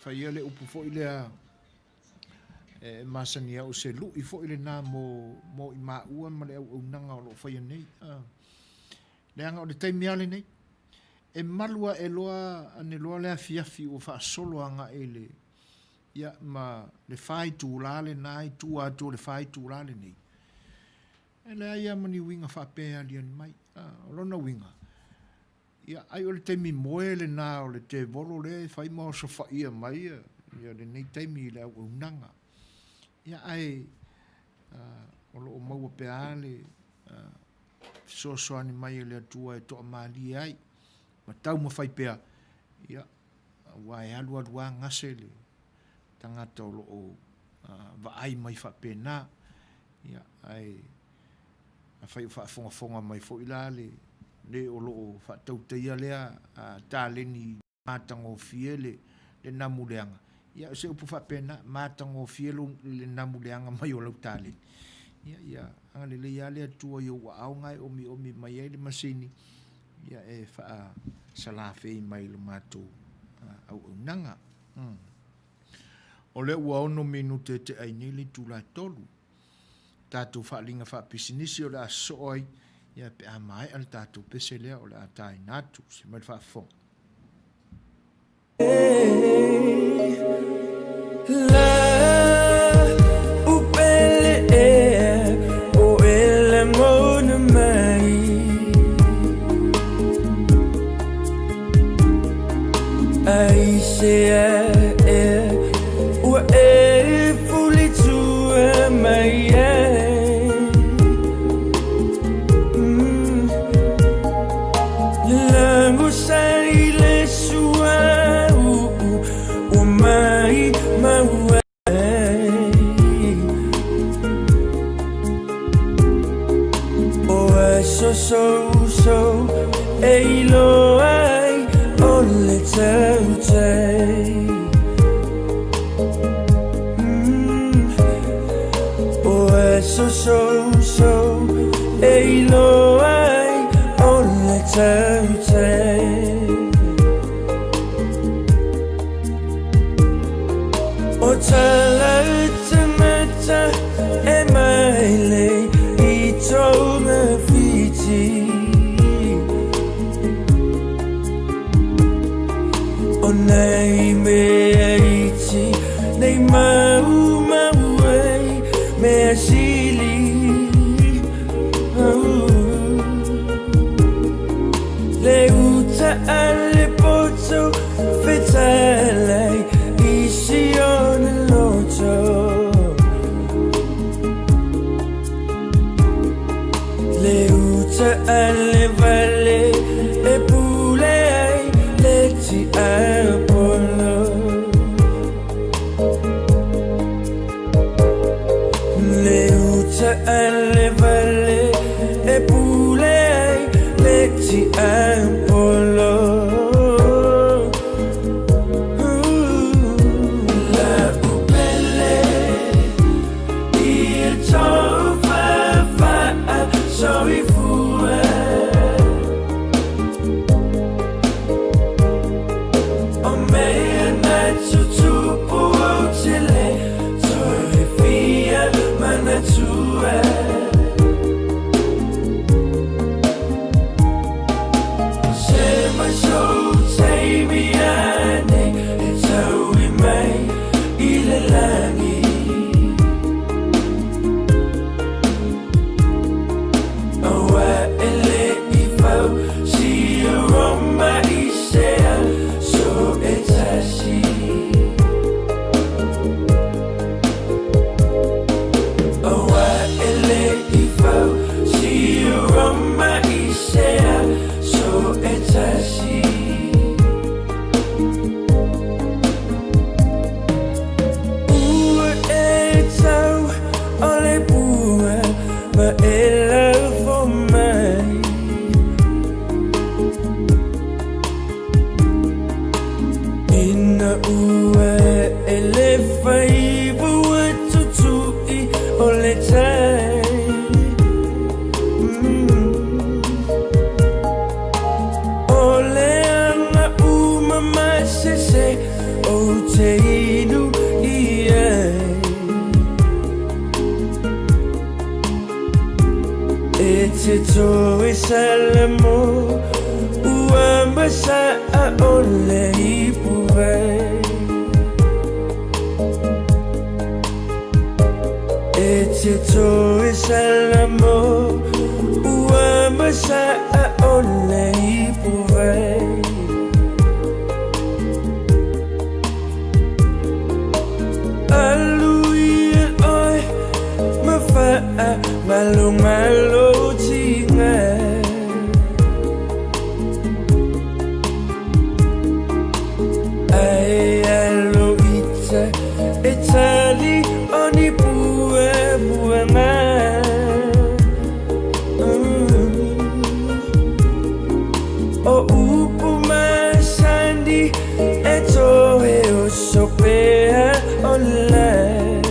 Faia le upu foi lea e masani ai, o se lui foi lena mo, mo i maua ma le auaunaga o lo o faia nei. Leaga o le taimi lava lenei, e malu ae loa ane loa le afiafi ua faasolo agai i le, ia, ma le fa itula lena i tua atu o le fa itula lenei, e leai lava ma ni uiga faapea e aliali mai. O lona uiga, Ia, ai o le taimi moe lena o le tevolo lea e fai ma osofaia mai ia lenei taimi i le auaunaga. Ia, ae o lo o maua pea le fesoasoani mai e le Atua e toamalie ai ma taumafai pea, ia, aua e alu alu lava gase le tagata o lo o vaai mai faapena. Ia, ae Afai o faafogafoga mai foi la le le o lo o faatautaia lea taleni matagofie le le namu leaga, ia o se upu faapena, matagofie lou le namu leaga mai o lau taleni. Ia ia agalelei lava le Atua i ou aao na e omiomi mai ai le masini, ia e faasalafei mai i le matou auaunaga. O lea ua 6 minute e tea ai nei le itula e 3. Tatou faaaliga faapisinisi o le a sosoo ai ia pe a maea le tatou pese lea o le a taina atu. Se mai le faafofoga. inu i ai. E te toe salamo ua masaa o le ipu vai. E te toe salamo ua masaa o le ipu vai. Alu ia oe ma faa malomalo tinga. Ai alo ita e tali o ni pua pua ma. O upu masani e toe o sopea o lai.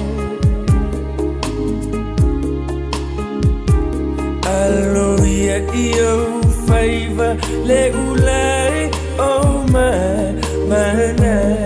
Alo ia i ou faiva le ulai o ma mana.